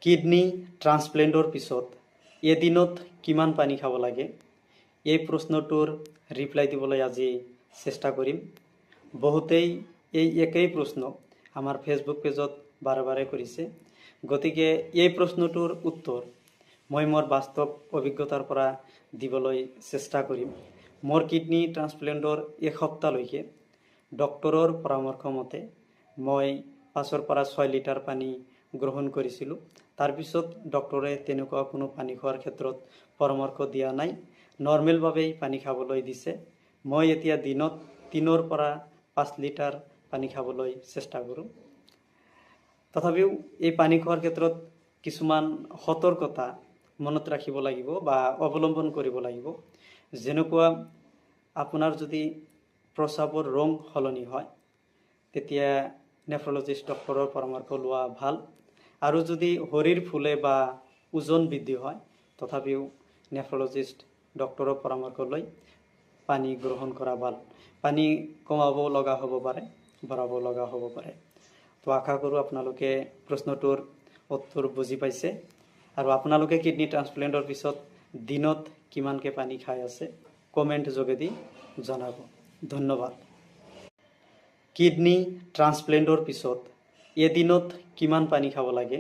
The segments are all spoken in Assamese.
কিডনী ট্ৰান্সপ্লেণ্টৰ পিছত এদিনত কিমান পানী খাব লাগে, এই প্ৰশ্নটোৰ ৰিপ্লাই দিবলৈ আজি চেষ্টা কৰিম। বহুতেই এই একেই প্ৰশ্ন আমাৰ ফেচবুক পেজত বাৰে বাৰে কৰিছে। গতিকে এই প্ৰশ্নটোৰ উত্তৰ মই মোৰ বাস্তৱ অভিজ্ঞতাৰ পৰা দিবলৈ চেষ্টা কৰিম। মোৰ কিডনী ট্ৰান্সপ্লেণ্টৰ এসপ্তাহলৈকে ডক্তৰৰ পৰামৰ্শ মতে মই 5ৰ পৰা 6 লিটাৰ পানী গ্ৰহণ কৰিছিলোঁ। তাৰপিছত ডক্তৰে তেনেকুৱা কোনো পানী খোৱাৰ ক্ষেত্ৰত পৰামৰ্শ দিয়া নাই, নৰ্মেলভাৱেই পানী খাবলৈ দিছে। মই এতিয়া দিনত 3ৰ পৰা 5 লিটাৰ পানী খাবলৈ চেষ্টা কৰোঁ। তথাপিও এই পানী খোৱাৰ ক্ষেত্ৰত কিছুমান সতৰ্কতা মনত ৰাখিব লাগিব বা অৱলম্বন কৰিব লাগিব। যেনেকুৱা আপোনাৰ যদি প্ৰস্ৰাৱৰ ৰং সলনি হয়, তেতিয়া নেফ্ৰলজিষ্ট ডক্তৰৰ পৰামৰ্শ লোৱা ভাল। আৰু যদি শৰীৰ ফুলে বা ওজন বৃদ্ধি হয়, তথাপিও নেফ্ৰলজিষ্ট ডক্তৰৰ পৰামৰ্শ লৈ পানী গ্ৰহণ কৰা ভাল। পানী কমাব লগা হ'ব পাৰে, বঢ়াব লগা হ'ব পাৰে। তো আশা কৰোঁ আপোনালোকে প্ৰশ্নটোৰ উত্তৰ বুজি পাইছে। আৰু আপোনালোকে কিডনী ট্ৰান্সপ্লেণ্টৰ পিছত দিনত কিমানকৈ পানী খাই আছে, কমেণ্ট যোগেদি জনাব। ধন্যবাদ। কিডনী ট্ৰান্সপ্লেণ্টৰ পিছত এদিনত কিমান পানী খাব লাগে,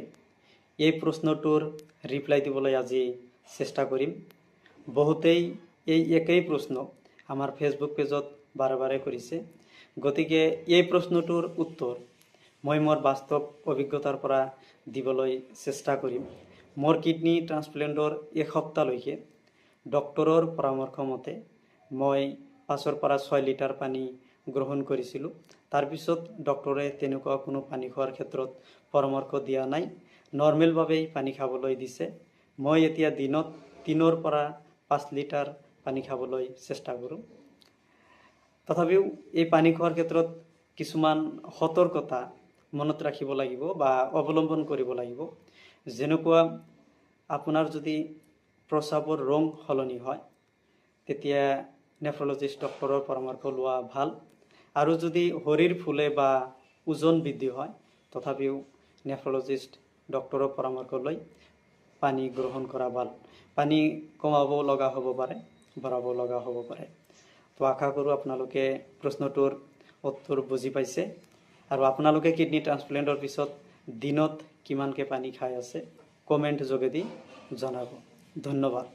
এই প্ৰশ্নটোৰ ৰিপ্লাই দিবলৈ আজি চেষ্টা কৰিম। বহুতেই এই একেই প্ৰশ্ন আমাৰ ফেচবুক পেজত বাৰে বাৰে কৰিছে। গতিকে এই প্ৰশ্নটোৰ উত্তৰ মই মোৰ বাস্তৱ অভিজ্ঞতাৰ পৰা দিবলৈ চেষ্টা কৰিম। মোৰ কিডনী ট্ৰান্সপ্লেণ্টৰ এসপ্তাহলৈকে ডক্তৰৰ পৰামৰ্শ মতে মই 5ৰ পৰা 6 লিটাৰ পানী গ্ৰহণ কৰিছিলোঁ। তাৰপিছত ডক্তৰে তেনেকুৱা কোনো পানী খোৱাৰ ক্ষেত্ৰত পৰামৰ্শ দিয়া নাই, নৰ্মেলভাৱেই পানী খাবলৈ দিছে। মই এতিয়া দিনত 3ৰ পৰা 5 লিটাৰ পানী খাবলৈ চেষ্টা কৰোঁ। তথাপিও এই পানী খোৱাৰ ক্ষেত্ৰত কিছুমান সতৰ্কতা মনত ৰাখিব লাগিব বা অৱলম্বন কৰিব লাগিব। যেনেকুৱা আপোনাৰ যদি প্ৰস্ৰাৱৰ ৰং সলনি হয়, তেতিয়া নেফ্ৰলজিষ্ট ডক্তৰৰ পৰামৰ্শ লোৱা ভাল। আৰু যদি শৰীৰ ফুলে বা ওজন বৃদ্ধি হয়, তথাপিও নেফ্ৰলজিষ্ট ডক্তৰৰ পৰামৰ্শ লৈ পানী গ্ৰহণ কৰা ভাল। পানী কমাব লগা হ'ব পাৰে, বঢ়াব লগা হ'ব পাৰে। তো আশা কৰোঁ আপোনালোকে প্ৰশ্নটোৰ উত্তৰ বুজি পাইছে। আৰু আপোনালোকে কিডনী ট্ৰান্সপ্লেণ্টৰ পিছত দিনত কিমানকৈ পানী খাই আছে, কমেণ্ট যোগেদি জনাব। ধন্যবাদ।